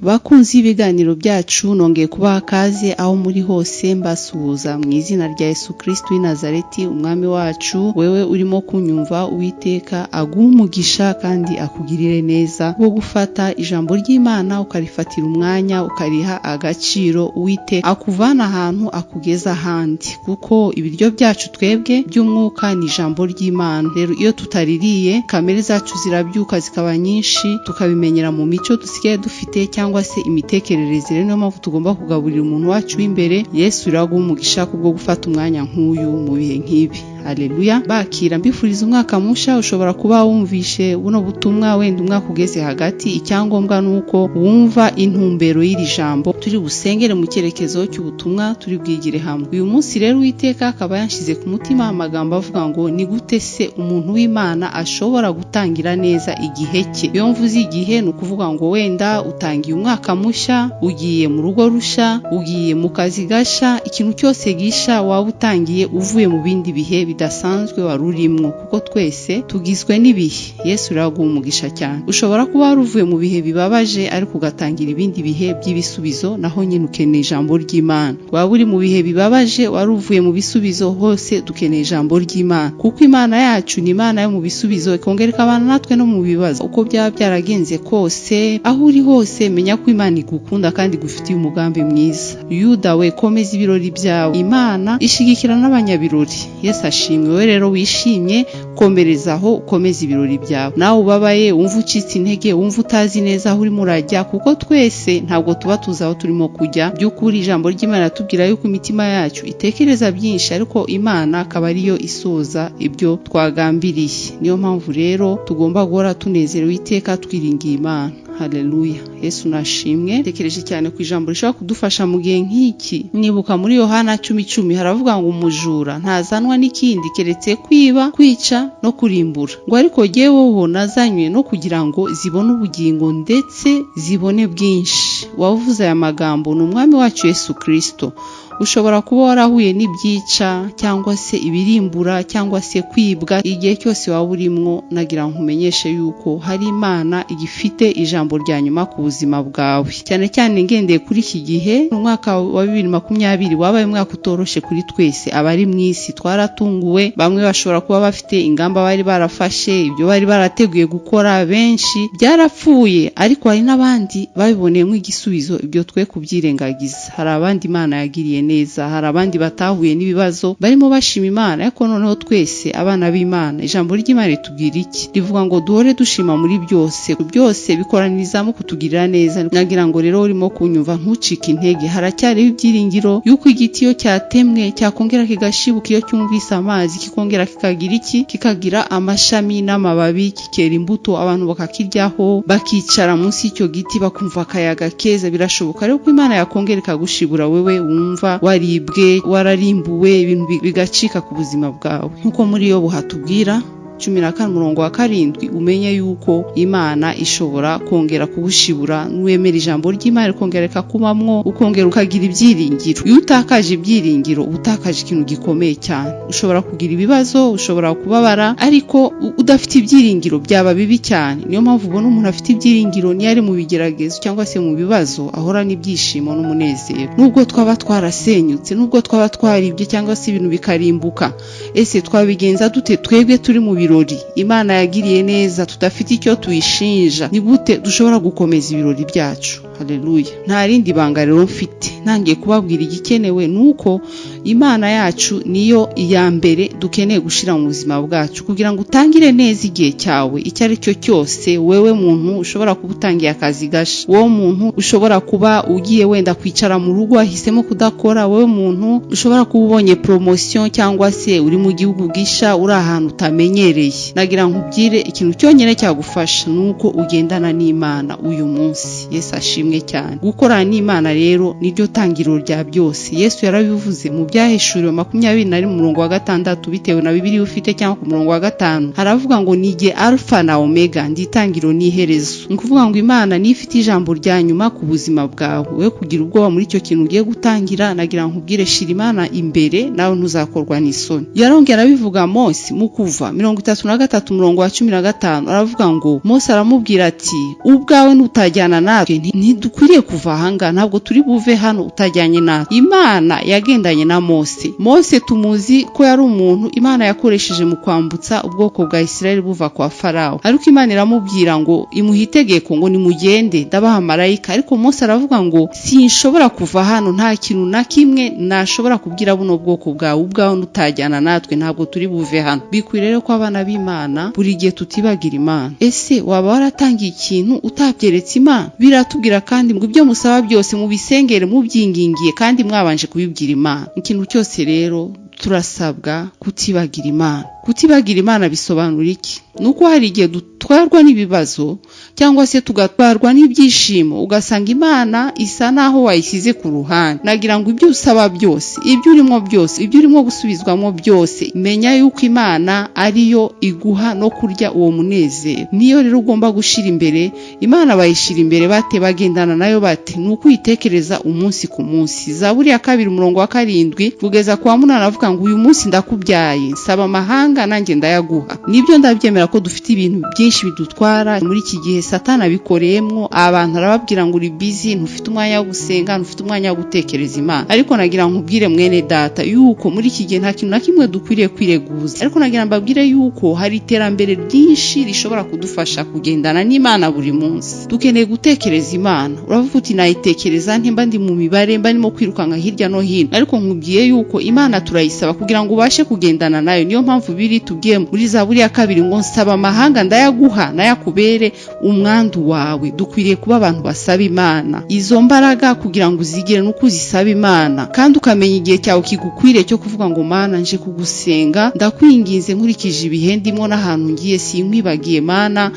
Bakunzi b'ibiganiro byacu, nongeye kubaha kaze aho muri hose, mbasuhuza mu izina rya Yesu Kristo w'i Nazareti, umwami wacu. Wewe urimo kunyumva, Uwiteka aguhe umugisha kandi akugirire neza wo gufata ijambo ry'Imana ukarifatira umwanya, ukariha agaciro. Uwiteka akuvana ahantu akugeza ahandi, kuko ibiryo byacu twebwe by'umwuka ni ijambo ry'Imana. Rero iyo tutaririye, kamere zacu zirabyuka zikaba nyinshi, tukabimenyera mu mico dusigaye dufite cyangwa se imitekerereze. Rero niyo mpamvu tugomba kugaburira umuntu wacu w'imbere. Yesu iraguha umugisha kubwo gufata umwanya nk'uyu mu bihe nk'ibi. Haleluya! Bakira mbifuriza umwaka musha. Ushobora kuba wumvishe buno butumwa wenda umwaka ugeze hagati. Icyangombwa ni uko wumva intumbero y'iri jambo turi busengere mu cyerekezo cy'ubutumwa turi bwigire hamwe uyu munsi. Rero Uwiteka akaba yanshyize ku mutima amagambo avuga ngo: "Ni gute se umuntu w'Imana ashobora gutangira neza igihe cye?" Iyo mvuze igihe, ni ukuvuga ngo wenda utangiye umwaka mushya, ugiye mu rugo rusha, ugiye mu kazi gasha, ikintu cyose gisha waba utangiye uvuye mu bindi bihe bidasanzwe wari urimwo, kuko twese tugizwe n'ibihe. Yesu uraguha umugisha cyane. Ushobora kuba wari uvuye mu bihe bibabaje ariko ugatangira ibindi bihe by'ibisubizo, naho nyine ukeneye ijambo ry'Imana. Waba uri mu bihe bibabaje, wari uvuye mu bisubizo, hose dukeneye ijambo ry'Imana, kuko Imana yacu ni Imana yo mu bisubizo, ikongera ikabana natwe no mu bibazo. Uko byaba byaragenze kose, aho uri hose, menya ko Imana igukunda kandi igufitiye umugambi mwiza. Yuda we, komeza ibirori byawe, Imana ishigikira n'abanyabirori. Yesu ashimwe. We rero wishimye, komerezaho, ukomeze ibirori byawe. Nawe ubabaye, wumva ucitse intege, wumva utazi neza aho urimo urajya, kuko twese ntabwo tuba tuzi aho turimo kujya by'ukuri. Ijambo ry'Imana ratubwira yuko imitima yacu itekereza byinshi, ariko Imana akaba ariyo isoza ibyo twagambiriye. Niyo mpamvu rero tugomba guhora tunezerewe iteka, twiringiye Imana. Haleluya, Yesu nashimwe. Tekereje cyane ku ijambo rishobora kudufasha mu gihe nk'iki. Nibuka muri Yohana 10:10, haravuga ngo: "Umujura ntazanwa n'ikindi keretse kwiba, kwica no kurimbura," ngo: "ariko jyeweho nazanywe no kugira ngo zibone ubugingo, ndetse zibone bwinshi." Wavuze aya magambo ni umwami wacu Yesu Kristo. Ushobora kuba warahuye n'ibyica cyangwa se ibirimbura cyangwa se kwibwa. Igihe cyose waba urimwo, nagira ngo nkumenyeshe yuko hari Imana igifite ijambo rya nyuma ku buzima bwawe. Cyane cyane ngendeye kuri iki gihe, umwaka wa 2020 wabaye umwaka utoroshye kuri twese abari mu isi. Twaratunguwe. Bamwe bashobora kuba bafite ingamba bari barafashe, ibyo bari barateguye gukora, benshi byarapfuye, ariko hari n'abandi babiboneyemo igisubizo. Ibyo twe kubyirengagiza. Hari abandi Imana yagiriye neza, hari abandi batahuye n'ibibazo barimo bashima Imana. Ariko noneho twese abana b'Imana, ijambo ry'Imana ritubwira iki? Rivuga ngo duhore dushima muri byose, byose bikoranirizamo kutugirira neza. Nagira ngo rero urimo kunyumva, ntucike intege. Haracyariho ibyiringiro yuko igiti iyo cyatemwe cyakongera kigashibuka, iyo cyumvise amazi kikongera kikagira iki? Kikagira amashami n'amababi, kikera imbuto, abantu bakakiryaho, bakicara munsi y'icyo giti, bakumva akayaga keza. Birashoboka rero ko Imana yakongera ikagushibura, wewe wumva waribwe, wararimbuwe, ibintu bigacika ku buzima bwawe. Nk'uko muri yo buhatubwira 14 umurongo wa 7, umenye yuko Imana ishobora kongera kugushibura nuwemera ijambo ry'Imana rikongera rikakubamwo, ukongera ukagira ibyiringiro. Iyo utakaje ibyiringiro, uba utakaje ikintu gikomeye cyane. Ushobora kugira ibibazo, ushobora kubabara, ariko udafite ibyiringiro byaba bibi cyane. Niyo mpamvu ubona umuntu afite ibyiringiro, niyo ari mu bigeragezo cyangwa se mu bibazo, ahorana ibyishimo n'umunezero. Nubwo twaba twarasenyutse, nubwo twaba twaribye cyangwa se ibintu bikarimbuka, ese twabigenza dute twebwe turi mu birori Imana yagiriye neza, tudafite icyo tuyishinja? Ni gute dushobora gukomeza ibirori byacu? Haleluya! Nta rindi banga rero mfite ntangiye kubabwira. Igikenewe ni uko Imana yacu niyo iya mbere dukeneye gushyira mu buzima bwacu kugira ngo utangire neza igihe cyawe icyo ari cyo cyose. Wewe muntu ushobora kuba utangiye akazi gasha, wowe muntu ushobora kuba ugiye wenda kwicara mu rugo, wahisemo kudakora, wowe muntu ushobora kuba ubonye promotion cyangwa se uri mu gihugu gisha, uri ahantu utamenyereye, nagira nkubwire ikintu cyonyine cyagufasha ni uko ugendana n'Imana uyu munsi. Yesu ashimwe cyane. Gukorana n'Imana rero niryo tangiriro rya byose. Yesu yarabivuze mu Byahishuriwe 21 umurongo wa 6, bitewe na Bibiliya ufite, cyangwa ku murongo wa 5, haravuga ngo: "Nijye Alfa na Omega, ndi itangiriro n'iherezo." Ni ukuvuga ngo Imana niyo ifite ijambo rya nyuma ku buzima bwawe. We kugira ubwoba muri icyo kintu ugiye gutangira. Nagira nkubwire, shira Imana imbere, nawe ntuzakorwa n'isoni. Yarongera abivuga Mose mu Kuva 33 umurongo wa 15, aravuga ngo Mose aramubwira ati: "Ubwawe nutajyana natwe, Ntidukwiriye kuva ahangaha, ntabwo turi buve hano utajyanye natwe. Imana yagendanye na Mose. Mose tumuzi ko yari umuntu Imana yakoresheje mu kwambutsa ubwoko bwa Isirayeli buva kwa Farawo, ariko Imana iramubwira ngo imuhe itegeko ngo nimugende ndabaha marayika. Ariko Mose aravuga ngo sinshobora kuva hano, nta kintu na kimwe nashobora kubwira buno bwoko bwawe, ubwawe nutajyana natwe ntabwo turi buve hano. Bikwiriye rero ko abana b'Imana buri gihe tutibagira Imana. Ese waba waratangiye ikintu utabyeretse Imana? Biratubwira kandi ngo ibyo musaba byose mubisengere mubyingingiye kandi mwabanje kubibwira Imana. Ikintu cyose rero turasabwa kutibagira Imana. Kutibagira Imana bisobanura iki? Ni uko hari igihe dutwarwa n'ibibazo cyangwa se tugatwarwa n'ibyishimo, ugasanga Imana isa naho wayishyize ku ruhande. Nagira ngo ibyo usaba byose, ibyo urimo byose, ibyo urimo gusubizwamo byose, menya yuko Imana ariyo iguha no kurya uwo munezero. Niyo rero ugomba gushyira imbere. Imana bayishyira imbere bate? Bagendana nayo bate? Ni ukwitekereza umunsi ku munsi. Zaburi ya 2 umurongo wa 7 kugeza ku wa 8 avuga ngo uyu munsi ndakubyaye, nsaba amahanga nanjye ndayaguha. Nibyo, ndabyemera ko dufite ibintu byinshi bidutwara muri iki gihe. Satani abikoreyemwo abantu, arababwira ngo uri busy, ntufite umwanya wo gusenga, ntufite umwanya wo gutekereza Imana. Ariko nagira nkubwire mwene data yuko muri iki gihe nta kintu na kimwe dukwiriye kwireguza. Ariko nagira mbabwire yuko hari iterambere ryinshi rishobora kudufasha kugendana n'Imana buri munsi. Dukeneye gutekereza Imana. Uravuga uti nayitekereza ntimba ndi mu mibare, mba ndimo kwirukanka hirya no hino. Ariko nkubwiye yuko Imana turayisaba kugira ngo ubashe kugendana nayo. Niyo mpamvu biri tubwiye muri Zaburi ya 2 ngo nsaba amahanga ndayaguha nayakubere umwandu wawe. Dukwiriye kuba abantu basaba Imana izo mbaraga kugira ngo uzigire, nuko uzisaba Imana kandi ukamenya igihe cyawe kigukwiriye cyo kuvuga ngo Mana nje kugusenga, ndakwinginze nkurikije ibihe ndimo n'ahantu ngiye, sinkwibagiye Mana.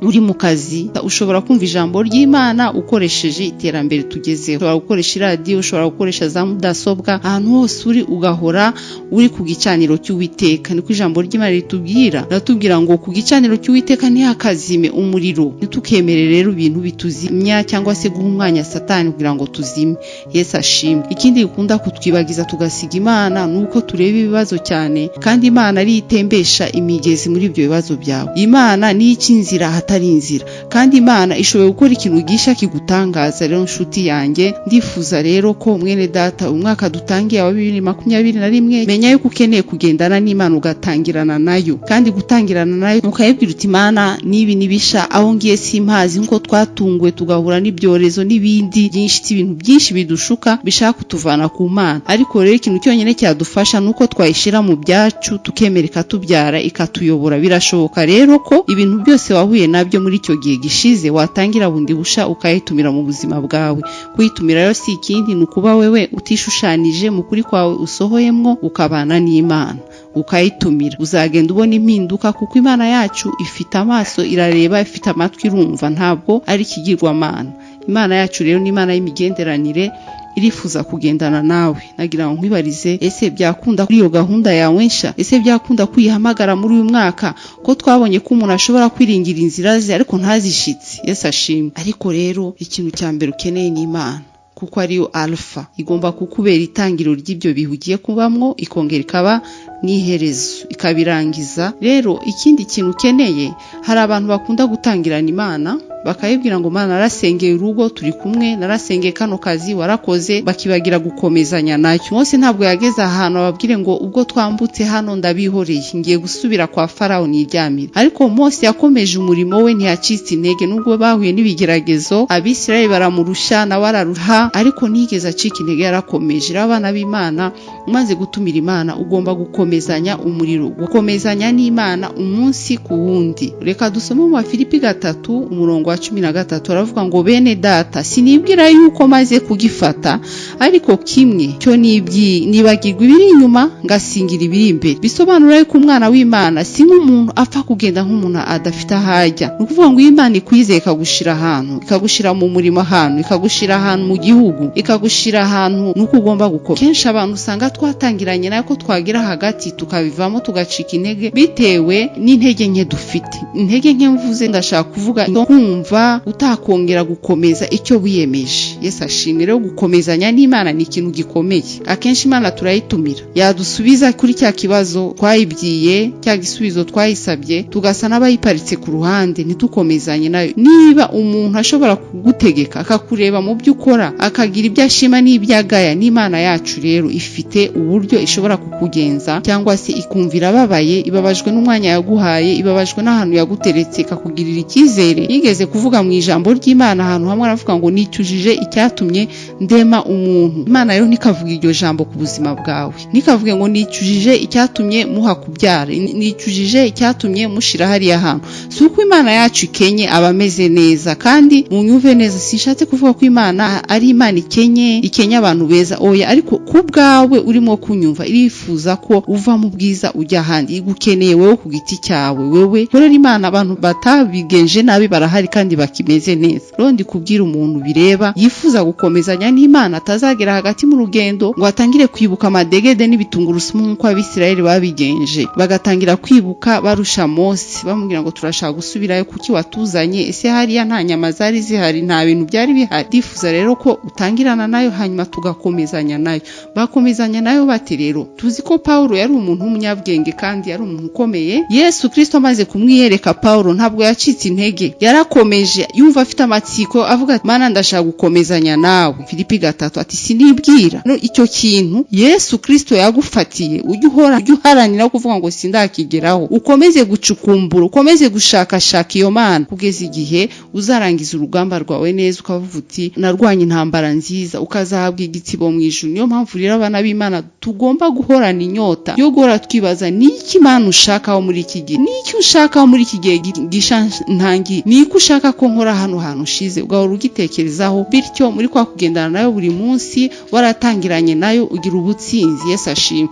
Uri mu kazi ushobora kumva ijambo ry'Imana ukoresheje iterambere tugezeho. Ushobora gukoresha iradiyo, ushobora gukoresha za mudasobwa, ahantu hose uri ugahora uri ku gicaniro cy'Uwiteka. Niko ijambo ry'Imana ritubwira, riratubwira ngo ku gicaniro cy'Uwiteka ntihakazime umuriro. Ntitukemere rero ibintu bituzimya cyangwa se guha umwanya Satani kugira ngo tuzime. Yesu ashimwe. Ikindi gikunda kutwibagiza tugasiga Imana ni uko tureba ibibazo cyane, kandi Imana ariyo itembesha imigezi muri ibyo bibazo byawe. Imana niyo ica inzira ahatari inzira, kandi Imana ishoboye gukora ikintu gisha kigutangaza. Rero nshuti yanjye, ndifuza rero ko mwene data umwaka dutangiye wa 2021, menya yuko ukeneye kugendana n'Imana ugatangirana nayo, kandi gutangirana nayo ukayibwira uti Imana nibi nibisha, aho ngiye simpazi, nkuko twatunguwe tugahura n'ibyorezo n'ibindi byinshi, ibintu byinshi bidushuka bishaka kutuvana ku Mana. Ariko rero ikintu cyonyine cyadufasha nuko twayishira mu byacu, tukemera ikatubyara, ikatuyobora. Birashoboka rero ko ibintu byose wahuye nabyo muri icyo gihe gishize watangira bundi busha ukayitumira mu buzima bwawe. Kuyitumira rero si ikindi, ni ukuba wewe utishushanije mu kuri kwawe usohoyemwo, ukabana n'Imana ukayitumira. Uzagenda ubona impinduka, kuko Imana yacu ifite amaso irareba, ifite amatwi irumva, ntabwo ari ikigirwamana. Imana yacu rero ni Imana y'imigenderanire, irifuza kugendana nawe. Nagira ngo nkwibarize, ese byakunda kuri iyo gahunda yawe nsha? Ese byakunda kwihamagara muri uyu mwaka, ko twabonye ko umuntu ashobora kwiringira inzira ze ariko ntazishitse? Yesu ashimwe. Ariko rero ikintu cya mbere ukeneye ni Imana, kuko ariyo alpha igomba kukubera itangiriro ry'ibyo bihe ugiye kubamwo, ikongera ikaba n'iherezo, ikabirangiza. Rero ikindi kintu ukeneye, hari abantu bakunda gutangirana Imana bakayibwira ngo Mana narasengeye urugo turi kumwe, narasengeye kano kazi warakoze, bakibagira gukomezanya nayo. Mose ntabwo yageze ahantu ababwire ngo ubwo twambutse hano ndabihoreye, ngiye gusubira kwa Farawo niryamire. Ariko Mose yakomeje umurimo we, ntiyacitse intege nubwo bahuye n'ibigeragezo, Abisirayeli baramurusha nawe araruha, ariko ntiyigeze acika intege, yarakomeje. Rero abana b'Imana, umaze gutumira Imana ugomba gukomezanya umuriro, gukomezanya n'Imana umunsi ku wundi. Reka dusome mu Bafilipi 3 umurongo wa 13, aravuga ngo bene data sinibwira yuko maze kugifata, ariko kimwe cyo nibagirwa ibiri inyuma ngasingira ibiri imbere. Bisobanura yuko umwana w'Imana si nk'umuntu apfa kugenda nk'umuntu adafite aho ajya. Ni ukuvuga ngo iyo Imana ikwizeye ikagushira ahantu, ikagushira mu murimo ahantu, ikagushira ahantu mu gihugu, ikagushira ahantu, nuko ugomba gukora. Kenshi abantu usanga twatangiranye nayo ko twagira hagati tukabivamo, tugacika intege bitewe n'intege nke dufite. Intege nke mvuze ndashaka kuvuga kumva Ukumva utakongera gukomeza icyo wiyemeje. Yesu ashimwe. Rero gukomezanya n'Imana ni ikintu gikomeye. Akenshi Imana turayitumira, yadusubiza kuri cya kibazo twayibwiye, cya gisubizo twayisabye, tugasa n'abayiparitse ku ruhande, ntitukomezanye nayo. Niba umuntu ashobora kugutegeka, akakureba mu byo ukora, akagira ibyo ashima n'ibyo agaya, n'Imana yacu rero ifite uburyo ishobora kukugenza, cyangwa se ikumva irababaye, ibabajwe n'umwanya yaguhaye, ibabajwe n'ahantu yaguteretse, ikakugirira icyizere. Yigeze kuvuga mu ijambo ry'Imana ahantu hamwe, aravuga ngo: "Nicujije icyatumye ndema umuntu." Imana rero ntikavuga iryo jambo ku buzima bwawe, ntikavuge ngo: "Nicujije icyatumye muha kubyara, nicujije icyatumye mushira hariya hantu." Si uko Imana yacu ikenye, aba ameze neza. Kandi munyumve neza, sinshatse kuvuga ko Imana ari Imana ikenye, ikenye abantu beza, oya. Ariko ku bwawe urimo kunyumva, irifuza ko uva mu bwiza ujya ahandi. Igukeneye wowe ku giti cyawe, wewe korera Imana. Abantu batabigenje nabi barahari kandi bakimeze neza. Rero ndi kubwira umuntu bireba yifuza gukomezanya n'Imana, atazagera hagati mu rugendo ngo atangire kwibuka amadegede n'ibitungurusumu nk'uko Abisirayeli babigenje, bagatangira kwibuka barusha Mose, bamubwira ngo: "Turashaka gusubirayo, kuki watuzanye? Ese hariya nta nyama zari zihari? Nta bintu byari bihari?" Ndifuza rero ko utangirana nayo, hanyuma tugakomezanya nayo. Bakomezanya nayo bate rero? Tuzi ko Pawulo yari umuntu w'umunyabwenge kandi yari umuntu ukomeye. Yesu Kristo amaze kumwiyereka, Pawulo ntabwo yacitse intege, yarakomeje, yumva afite amatsiko, avuga ati: "Mana, ndashaka gukomezanya nawe." Filipi 3 ati: "Sinibwira." No icyo kintu Yesu Kristo yagufatiye, ujye uhora, ujye uharanira kuvuga ngo: "Sindakigeraho." Ukomeze gucukumbura, ukomeze gushakashaka iyo Mana kugeza igihe uzarangiza urugamba rwawe neza, ukavuga uti: "Narwanye intambara nziza," ukazahabwa igitsibo mu ijuru. Niyo mpamvu rero abana b'Imana tugomba guhorana inyota yo guhora twibaza: ni iki Imana ushakaho muri iki gihe? Ni iki ushakaho muri iki gihe gisha ntangiye? Ni iki ushaka ko nkora hano hantu ushize? Ugahora ugitekerezaho. Bityo muri kwa kugendana nayo buri munsi, waratangiranye nayo, ugira ubutsinzi. Yesu ashimwe.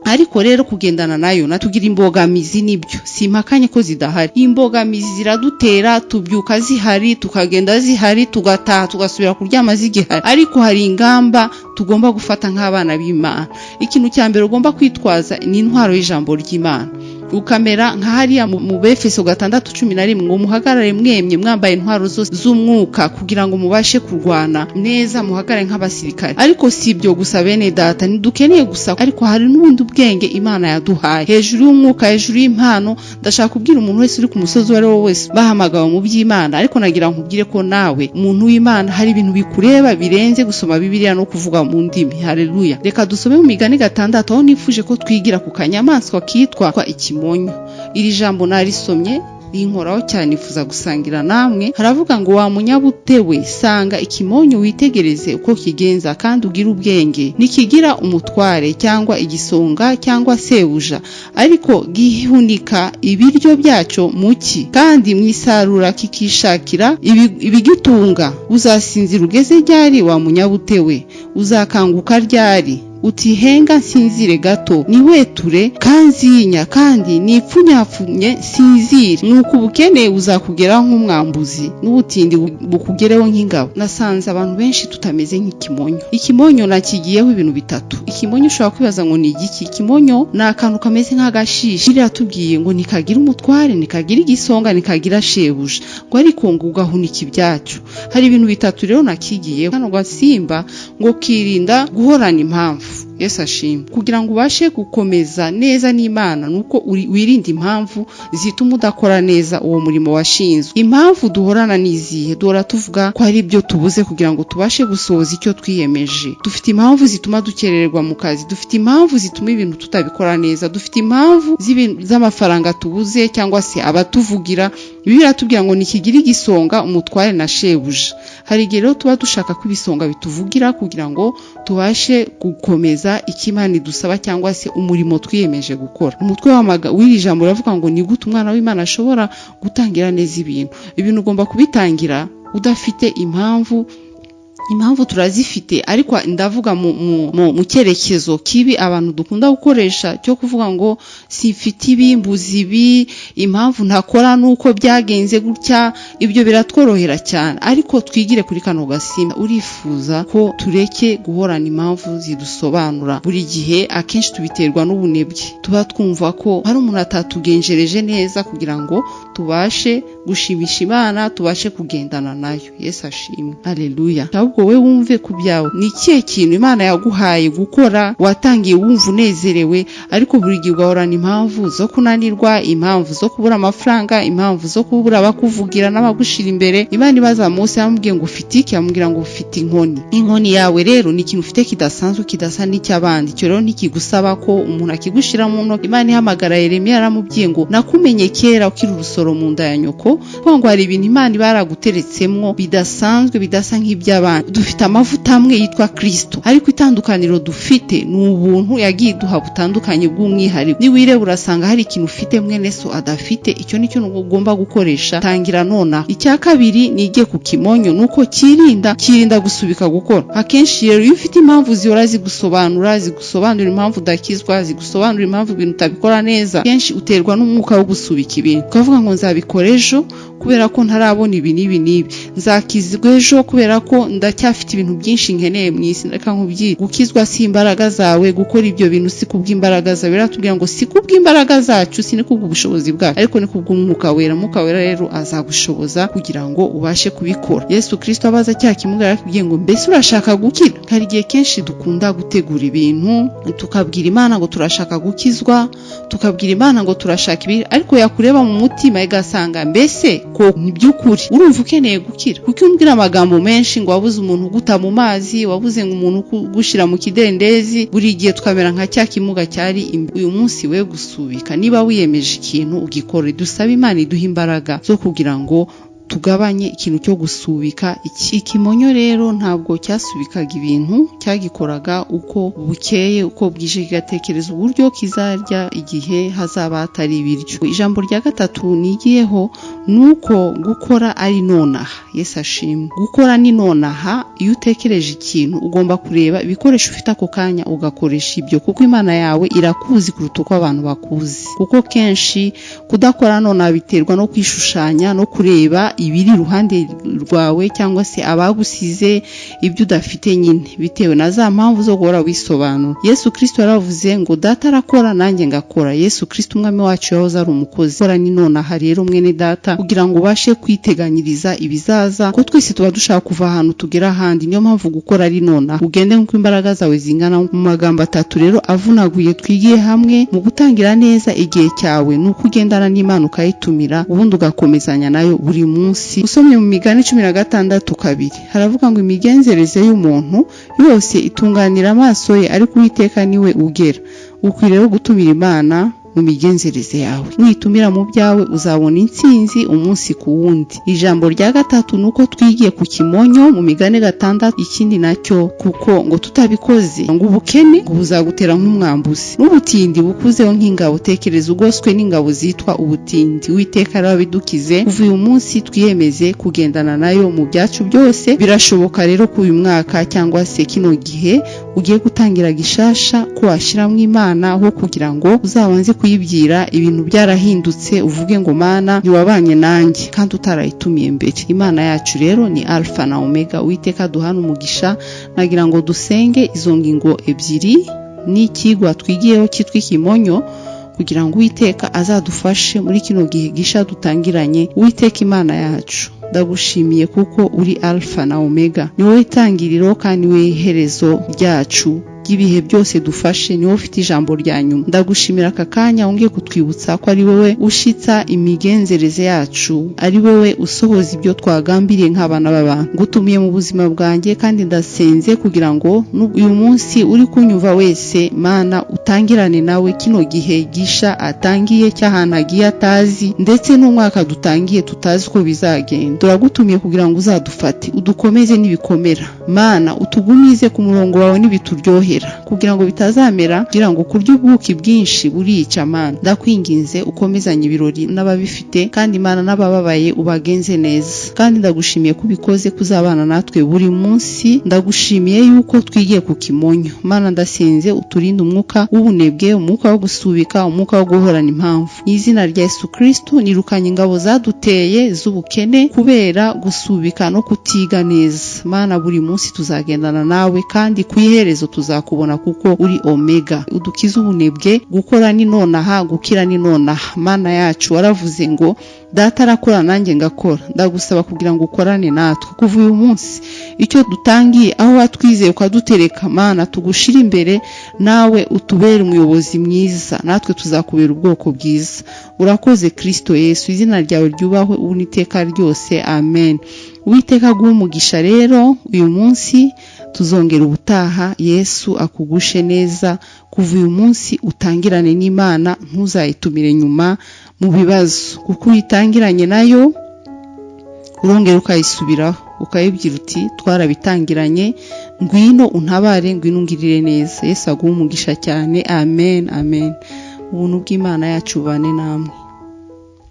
Ariko rero kugendana nayo natugira imbogamizi, nibyo, simpakanye ko zidahari. Imbogamizi ziradutera, tubyuka zihari, tukagenda zihari, tugataha tugasubira kuryama zigihari. Ariko hari ingamba tugomba gufata nk'abana b'Imana. Ikintu cya mbere ugomba kwitwaza ni intwaro y'ijambo ry'Imana, ukamera nka hariya mu Befeso 6:11 ngo: "Muhagarare mwemye, mwambaye intwaro zose z'umwuka, kugira ngo mubashe kurwana neza, muhagarare nk'abasirikare." Ariko si ibyo gusa, bene data, ntidukeneye gusa, ariko hari n'ubundi bwenge Imana yaduhaye hejuru y'umwuka, hejuru y'impano. Ndashaka kubwira umuntu wese uri ku musozi, uwo ari we wese bahamagawe mu by'Imana, ariko nagira nkubwire ko nawe umuntu w'Imana hari ibintu bikureba birenze gusoma Bibiliya no kuvuga mu ndimi. Haleluya! Reka dusome mu Migani 6, aho nifuje ko twigira ku kanyamaswa kitwa ikimonyo. Iri jambo narisomye rinkoraho cyane, nifuza gusangira namwe. Haravuga ngo: "Wa munyabute we, sanga ikimonyo, witegereze uko kigenza kandi ugire ubwenge. Ntikigira umutware cyangwa igisonga cyangwa sebuja, ariko gihunika ibiryo byacyo mu cyi, kandi mu isarura kikishakira ibigitunga. Uzasinzira ugeze ryari, wa munyabute we? Uzakanguka ryari? Utihenga nsinzire gato, niweture kanzinya, kandi nipfunyapfunye nsinzire. Nuko ubukene buzakugeraho nk'umwambuzi, n'ubutindi bukugereho nk'ingabo." Nasanze abantu benshi tutameze nk'ikimonyo. Ikimonyo nakigiyeho ibintu bitatu. Ikimonyo, ushobora kwibaza ngo ni igiki? Ikimonyo ni akantu kameze nk'agashishi. Biratubwiye ngo ntikagira umutware, ntikagira igisonga, ntikagira shebuja, ngo ariko ngo ugahunika ibyacyo. Hari ibintu bitatu rero nakigiyeho. Kano gasimba ngo kirinda guhorana impamvu. Yesu ashimwe. Kugira ngo ubashe gukomeza neza n'Imana, nuko wirinda impamvu zituma udakora neza uwo murimo washinzwe. Impamvu duhorana n'izihe? Duhora tuvuga ko hari ibyo tubuze kugira ngo tubashe gusohoza icyo twiyemeje. Dufite impamvu zituma dukerererwa mu kazi, dufite impamvu zituma ibintu tutabikora neza, dufite impamvu z'amafaranga tubuze cyangwa se abatuvugira. Bibiliya iratubwira ngo ntikigira igisonga, umutware na shebuja. Hari igihe rero tuba dushaka ko ibisonga bituvugira kugira ngo tubashe gukomeza icyo Imana idusaba cyangwa se umurimo twiyemeje gukora. Umutwe w'iri jambo uravuga ngo: ni gute umwana w'Imana ashobora gutangira neza ibintu? Ibintu ugomba kubitangira udafite impamvu. Impamvu turazifite, ariko ndavuga mu cyerekezo kibi abantu dukunda gukoresha cyo kuvuga ngo: "Simfite ibi, mbuze ibi, impamvu ntakora nuko byagenze gutya." Ibyo biratworohera cyane, ariko twigire kuri kano gasimba. Urifuza ko tureke guhorana impamvu zidusobanura buri gihe. Akenshi tubiterwa n'ubunebwe, tuba twumva ko hari umuntu atatugenjereje neza kugira ngo tubashe Gushimisha Imana, tubashe kugendana nayo. Yesu ashimwe, aleluya. Ahubwo wowe wumve ku byawe, ni ikihe kintu Imana yaguhaye gukora watangiye wumva unezerewe, ariko buri gihe ugahorana impamvu zo kunanirwa, impamvu zo kubura amafaranga, impamvu zo kubura abakuvugira n'abagushira imbere? Imana ibaza Mose, yamubwiye ngo: "Ufite iki?" Yamubwira ngo: "Ufite inkoni." Inkoni yawe rero ni ikintu ufite kidasanzwe, kidasa n'icy'abandi. Icyo rero ntikigusaba ko umuntu akigushira mu ntoki. Imana ihamagara Yeremiya, yaramubwiye ngo: "Nakumenye kera ukiri urusoro mu nda ya nyoko." Kuvuga ngo hari ibintu Imana iba yaraguteretsemwo bidasanzwe, bidasa nk'iby'abandi. Dufite amavuta amwe yitwa Kristo, ariko itandukaniro dufite ni ubuntu yagiye iduha butandukanye bw'umwihariko. Niwireba urasanga hari ikintu ufite mwene so adafite. Icyo nicyo ugomba gukoresha, tangira nonaha. Icya kabiri nige ku kimonyo ni uko kirinda gusubika gukora. Akenshi rero iyo ufite impamvu zihora zigusobanura impamvu udakizwa, zigusobanura impamvu ibintu utabikora neza, kenshi uterwa n'umwuka wo gusubika ibintu, ukavuga ngo: "Nzabikora ejo kubera ko ntarabona ibi n'ibi n'ibi, nzakizwa ejo kubera ko ndacyafite ibintu byinshi nkeneye mu isi." Reka nkubwire, gukizwa si imbaraga zawe, gukora ibyo bintu si kubw'imbaraga zawe. Biratubwira ngo si kubw'imbaraga zacu, si ni kubw'ubushobozi bwacu, ariko ni kubw'Umwuka Wera. Umwuka Wera rero azagushoboza kugira ngo ubashe kubikora. Yesu Kristo abaza cya kimuga, yarakubwiye ngo: "Mbese urashaka gukira?" Hari igihe kenshi dukunda gutegura ibintu, tukabwira Imana ngo turashaka gukizwa, tukabwira Imana ngo turashaka ibi, ariko yakureba mu mutima igasanga mbese ko ni by'ukuri urumva ukeneye gukira? Kuko umbwira amagambo menshi ngo wabuze umuntu uguta mu mazi, wabuze ngo umuntu ugushyira mu kidendezi, buri gihe tukamera nka cya kimuga cyari. Uyu munsi we gusubika, niba wiyemeje ikintu ugikore. Dusabe Imana iduhe imbaraga zo kugira ngo tugabanye ikintu cyo gusubika. Ikimonyo rero ntabwo cyasubikaga ibintu, cyagikoraga uko bukeye uko bwije, kigatekereza uburyo kizarya igihe hazaba hatari ibiryo. Ijambo rya gatatu nigiyeho ni uko gukora ari nonaha. Yesu ashimwe. Gukora ni nonaha. Iyo utekereje ikintu, ugomba kureba ibikoresho ufite ako kanya, ugakoresha ibyo, kuko Imana yawe irakuzi kuruta uko abantu bakuzi. Kuko kenshi kudakora nonaha biterwa no kwishushanya no kureba ibiri iruhande rwawe cyangwa se abagusize, ibyo udafite nyine, bitewe na za mpamvu zo guhora wisobanura. Yesu Kristo yaravuze ngo: "Data arakora, nanjye ngakora." Yesu Kristo Umwami wacu yahoze ari umukozi. Gukora ni nonaha rero, mwene data, kugira ngo ubashe kwiteganyiriza ibizaza, ko twese tuba dushaka kuva ahantu tugera ahandi. Niyo mpamvu gukora ari nonaha, ugende nk'uko imbaraga zawe zingana. Mu magambo atatu rero avunaguye twigiye hamwe mu gutangira neza igihe cyawe, ni uko ugendana n'Imana, ukayitumira, ubundi ugakomezanya nayo buri munsi. Usomye mu Migani 16:2, haravuga ngo: "Imigenzereze y'umuntu yose itunganira amaso ye, ariko Uwiteka niwe ugera." Ukwiriye rero gutumira Imana mu migenzereze yawe. Nitumira mu byawe, uzabona intsinzi umunsi ku wundi. Ijambo rya gatatu ni uko twigiye ku kimonyo mu Migani 6. Ikindi nacyo, kuko ngo tutabikoze, ngo ubukene ngo buzagutera nk'umwambuzi, n'ubutindi bukuzeho nk'ingabo. Tekereza ugoswe n'ingabo zitwa ubutindi. Uwiteka arabidukize. Kuva uyu munsi twiyemeze kugendana nayo mu byacu byose. Birashoboka rero ko uyu mwaka cyangwa se kino gihe ugiye gutangira gishasha, ko washyiramo Imana, aho kugira ngo uzabanze kuyibwira ibintu byarahindutse, uvuge ngo: "Mana, ntiwabanye nanjye", kandi utarayitumiye mbere. Imana yacu rero ni Alpha na Omega. Uwiteka duhana umugisha. Nagira ngo dusenge izo ngingo ebyiri n'ikigwa twigiyeho cyitwa ikimonyo, kugira ngo Uwiteka azadufashe muri kino gihe gisha dutangiranye. Uwiteka Imana yacu, ndagushimiye kuko uri Alpha na Omega, ni wowe itangiriro kandi wowe iherezo ryacu ry'ibihe byose. Dufashe, ni wowe ufite ijambo rya nyuma. Ndagushimira aka kanya wongeye kutwibutsa ko ari wowe ushitsa imigenzereze yacu, ari wowe usohoza ibyo twagambiriye nk'abana b'abantu. Ngutumiye mu buzima bwanjye, kandi ndasenze kugira ngo uyu munsi uri kunyumva wese, Mana, utangirane nawe kino gihe gisha atangiye cy'ahantu agiye atazi, ndetse n'umwaka dutangiye tutazi uko bizagenda. Turagutumiye kugira ngo uzadufate, udukomeze n'ibikomera. Mana, utugumize ku murongo wawe n'ibituryohera, kugira ngo bitazamera, kugira ngo kurya ubuki bwinshi burica. Mana, ndakwinginze ukomezanye ibirori n'ababifite, kandi Imana, n'abababaye ubagenze neza. Kandi ndagushimiye ko ubikoze, kuzabana natwe buri munsi. Ndagushimiye yuko twigiye ku kimonyo. Mana, ndasenze uturinde umwuka w'ubunebwe, umwuka wo gusubika, umwuka wo guhorana impamvu. Mu izina rya Yesu Kristo, nirukanye ingabo zaduteye z'ubukene kubera gusubika no kutiga neza. Mana, buri munsi tuzagendana nawe, kandi ku iherezo tuzakubona. Tuzakubona kuko uri Omega. Udukize ubunebwe, gukora ni nonaha, gukira ni nonaha. Mana yacu, waravuze ngo "Data arakora, nanjye ngakora." Ndagusaba kugira ngo ukorane natwe kuva uyu munsi. Icyo dutangiye, aho watwizeye ukadutereka, Mana, tugushire imbere, nawe utubere umuyobozi mwiza, natwe tuzakubera ubwoko bwiza. Urakoze Kristo Yesu, izina ryawe ryubahwe ubu n'iteka ryose, amen. Uwiteka aguhe umugisha rero uyu munsi, tuzongera ubutaha. Yesu akugushe neza. Kuva uyu munsi utangirane n'Imana, ntuzayitumire nyuma mu bibazo, kuko uyitangiranye nayo urongera ukayisubiraho, ukayibwira uti "Twarabitangiranye, ngwino untabare, ngwino ungirire neza." Yesu aguhe umugisha cyane. Amen, amen. Ubuntu bw'Imana yacu bubane namwe.